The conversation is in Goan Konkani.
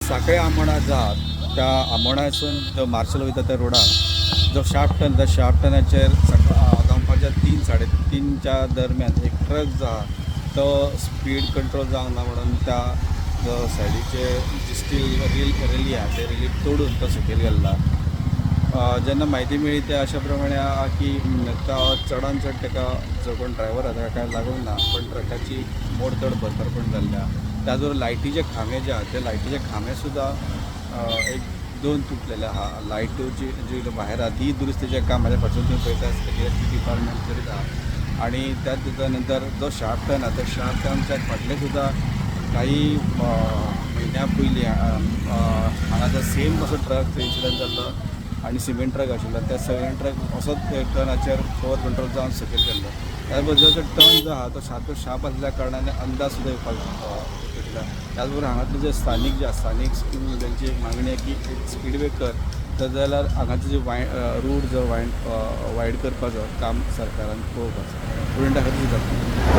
साखळे आमोणा जा त्या आमोणासून जो मार्शल वयता त्या रोडार जो शार्प टर्न, त्या शार्प टर्नाचेर दनपारच्या 3 3:30च्या दरम्यान एक ट्रक जो आहा तो स्पीड कंट्रोल जावंक ना म्हणून त्या जो सायडीचे जी स्टील रेली आहा ते रेली तोडून तो सकयल गेल्लो. जेन्ना म्हायती मेळ्ळी ते अशा प्रमाणे आहा की तो चडान चड ताका जो कोण ड्रायवर आहा ताका कांय लागूंक ना, पण ट्रकाची मोडतोड भरभरपण जाल्ली आहा. त्याच बरोबर लायटीचे खांबे जे आहा ते लायटीचे खांबे सुद्दां 1-2 तुटलेले आहा. लायट्यो जी जी भायर आहा ती दुरुस्तीचें काम म्हाज्या फाटसून तुमी पळयता आसतलें इलेक्ट्रीक डिपार्टमेंट करीत आहा. आनी त्याच नंतर जो शार्प टर्न आहा त्या शार्प टर्नच्या फाटले सुद्दां काही म्हयन्या पयलीं हांगा सेम असो ट्रक इन्सिडंट जाल्लो आनी सिमेंट ट्रक आशिल्लो. त्या सिमेंट ट्रक असोच टर्नाचेर ओवर कंट्रोल जावन सकयल गेल्लो. त्याच बरोबर जो टर्न जो आहा तो सारको शार्प आसल्या कारणान अंदाज सुद्दां येवपाक शकता. त्याच बरोबर हांगातले जे स्थानीक जे आसा स्थानीक तांची एक मागणी आहे की एक स्पीड ब्रेकर तर जाल्यार हांगाचो जे रूट जो वायड करपाचो काम सरकारान पळोवपाचो. पूण त्या खातीर सुद्दां